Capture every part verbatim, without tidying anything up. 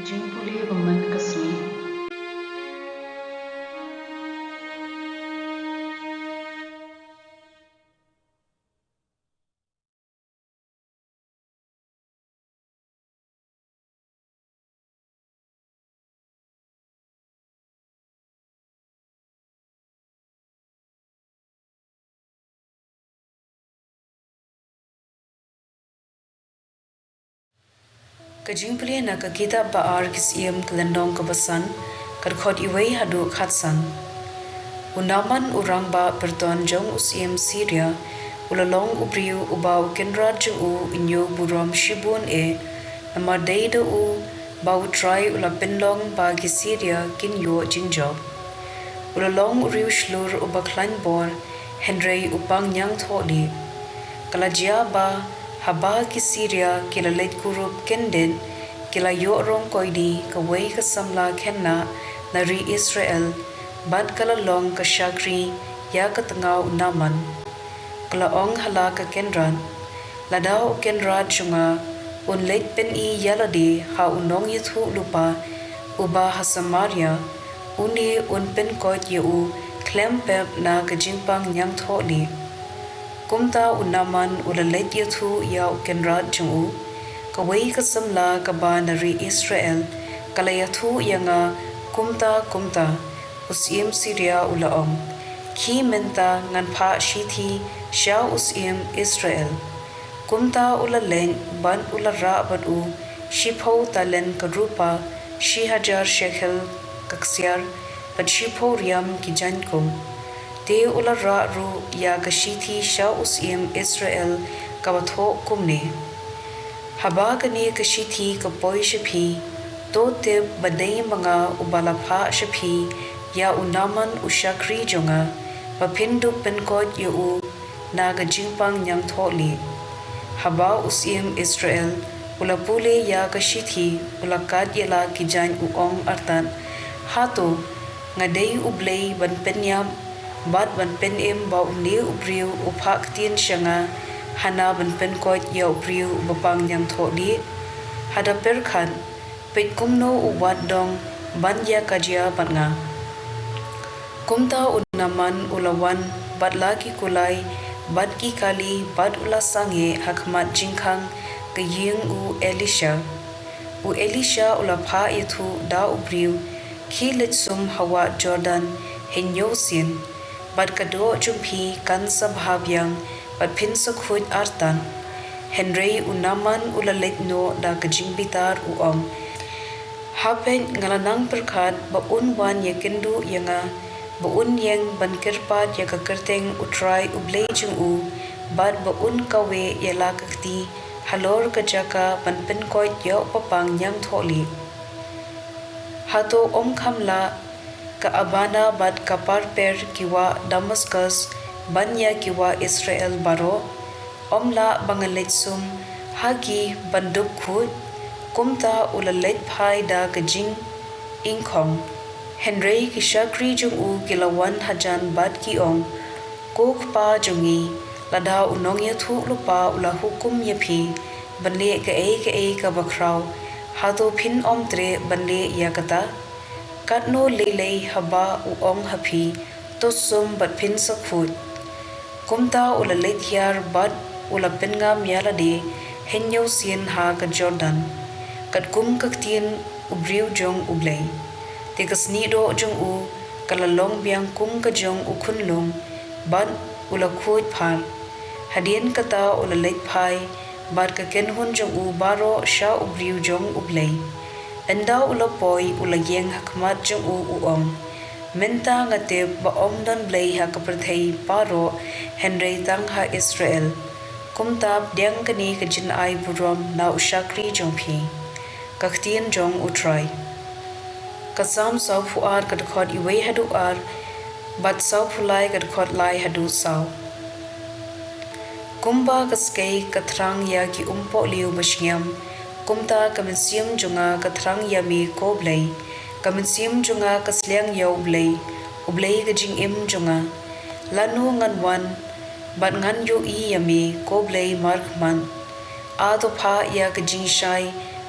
Jingpule ba man ka sngi. Ka jingpule na ka kitab ba ar Ki Syiem ka lynnong kaba san, ka dkhot wei haduh khatsan. U Naaman u rangbah pyrton jong u syiem Syria, u la long u briew uba u kynrad jong u u ñiew burom shibun eh, namar dei da u ba U Trai u la pynlong ba ki Syria kin ïoh jingjop. U la long u riewshlur uba khlaiñ bor, hynrei u pang ñiangthohlieh. Ka la jia ba haba ki Syria ki la leit kurup kyndit, ki la ïoh rong koidi kawei ka samla khynnah na ri Israel, bad ka la long ka shakri ïa ka tnga u Naaman. Ka la ong ha la ka kynrad, lada u kynrad jong nga un leit pyni ïa lade ha u nongïathuhlypa uba ha Samaria, une un pynkoit ïa u khlem pep na ka jingpang ñiangthohlieh. Kumta u Naaman u la leit ïathuh ïa u kynrad jong u. Kawei ka samla kaba na ri Israel ka la ïathuh ïa nga kumta kumta, u syiem Syria u la ong. Khie mynta ngan phah shithi sha u syiem Israel. Kumta u la leit bad u la rah bad u shiphew talent ka rupa, shi hajar shekel ka ksiar, bad shiphew riam ki jaiñkup. Te u la rah ruh ïa ka shithi sha u syiem Israel kaba thoh kumne: Haba kane ka shithi ka poi sha phi, to tip ba dei ma nga uba la phah sha phi ïa u Naaman u shakri jong nga, ba phin dup pynkoit ïa u na ka jingpang ñiangthohlieh. Haba u syiem Israel u la pule ïa ka shithi, u la kat ïa la ki jaiñ, u ong artat: Hato nga dei u Blei ban pynïap bad ban pynim ba une u briew u phah ktien sha nga hana ban pynkoit ïa u briew uba pang ñiangthohlieh? Hada pyrkhat, peit kumno u wad dong ban ïa ka jia bad nga. Kumta u Naaman u la wan bad la ki kulai bad ki kali bad u la sangeh ha khmat jingkhang ka ïing u Elisha. U Elisha u la phah ïathuh da u briew: Khie leit sum ha wah Jordan hynñiew sien, bad ka doh jong phi kan sa bha biang, bad phin sa khuid artat. Hynrei u Naaman u la leit noh da ka jingbitar, u ong: Ha peit, nga la nang pyrkhat ba un wan ïakynduh ïa nga, ba un ïeng ban kyrpad ïa ka kyrteng U Trai U Blei jong u, bad ba un kaweh ïa la ka kti halor ka jaka ban pynkoit ïa uba pang ñiangthohlieh. Hato ym kham lah ka Abana bad ka Parper ki wah Damaskus ban ïa ki wah Israel baroh? Ym lah ba ngan leit sum ha ki ban dup khuid? Kumta u la leit phai da ka jingïngkhong. Hynrei ki shakri jong u ki la wan hajan bad ki ong: Ko kpa jong ngi, lada u nongïathuhlypa u la hukum ïa phi ban leh kaei kaei kaba khraw, hato phin ym treh ban leh ïa kata? Katno lei lei haba u ong ha phi, to sum bad phin sa khuid. Kumta u la leit hiar bad u la pynngam ïa lade hynñiew sien ha ka Jordan, katkum ka ktien u briew jong U Blei. Te ka snieh doh jong u ka la long biang kum ka jong u khunlung, bad u la khuid phar. Hadien kata u la leit phai bad ka kynhun jong u baroh sha u briew jong U Blei. Ynda u la poi, u la ïeng ha khmat jong u, u ong: Mynta nga tip ba ym don Blei ha ka pyrthei baroh, hynrei tang ha Israel. Kumta pdiang kane ka jingai burom na u shakri jong phi. Ka ktien jong U Trai. Ka Salm sawphew ar, ka dkhot wei haduh ar, bad sawphew lai, ka dkhot lai haduh saw. Kumba ka skei ka thrang ïa ki umpohliew bashngiam, kumta ka mynsiem jong nga ka thrang ïa me, ko Blei. Ka mynsiem jong nga ka sliang ïa U Blei, U Blei ka jingim jong nga. Lano ngan wan bad ngan ïohi ïa me, ko Blei markhmat? Ïa to phah ïa ka jingshai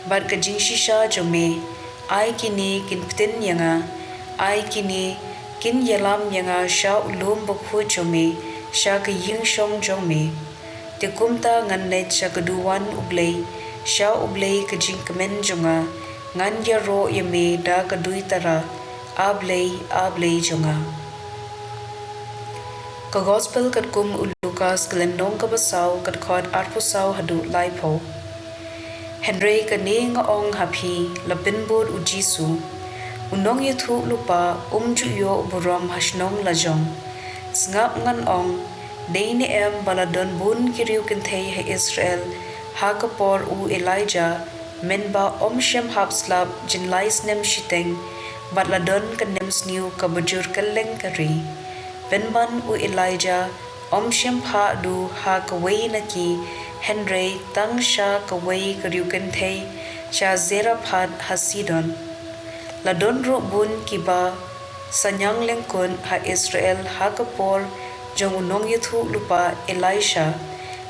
bad ka jingshisha jong me, Ai kine kin btin ïa nga, ai kine kin ïalam ïa nga sha u lum bakhuid jong me, sha ka ïingshong jong me. Te kumta ngan leit sha ka duwan U Blei, sha U Blei ka jingkmen jong nga, ngan ïaroh ïa me da ka duitara: A Blei, A Blei jong nga. Ka Gospel katkum u Lukas, ka lynnong kaba saw, ka dkhot arphew saw haduh laiphew. Hynrei kane nga ong ha phi, la pynbud u Jisu, u nongïathuhlypa um ju ïoh burom ha shnong la jong. Sngap, ngan ong, dei ne em ba la don bun ki riew kynthei ha Israel ha ka por u Elijah, mynba um shym hap slap jin lai snem shiteng, bad la don ka nemsniew kaba jur kylleng ka ri. Pynban u Elijah um shym phah duh ha kawei na ki, hynrei tang sha kawei ka riew kynthei sha Zarephath ha Sidon. La don ruh bun kiba sniang lyngkut ha Israel ha ka por jong u nongïathuhlypa Elisha,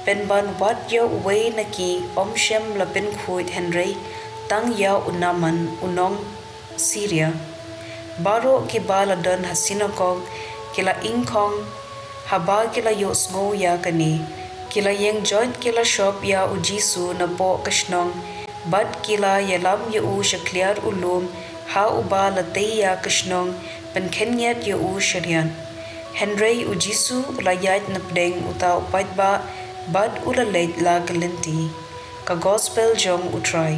pynban wat ïa uwei na ki um shym la pynkhuid, hynrei tang ïa u Naaman, u nong Syria. Baroh kiba la don ha synagog ki la ingkhong haba ki la ïohsngew ïa kane. Ki la ïeng joit, ki la shop ïa u Jisu napoh ka shnong, bad ki la ïalam ïa u sha khliar u lum ha uba la tei ïa ka shnong, ban khynñiat ïa u shariat. Hynrei u Jisu u la ïaid napdeng uta u paidbah, bad u la leit la ka lynti. Ka Gospel jong U Trai.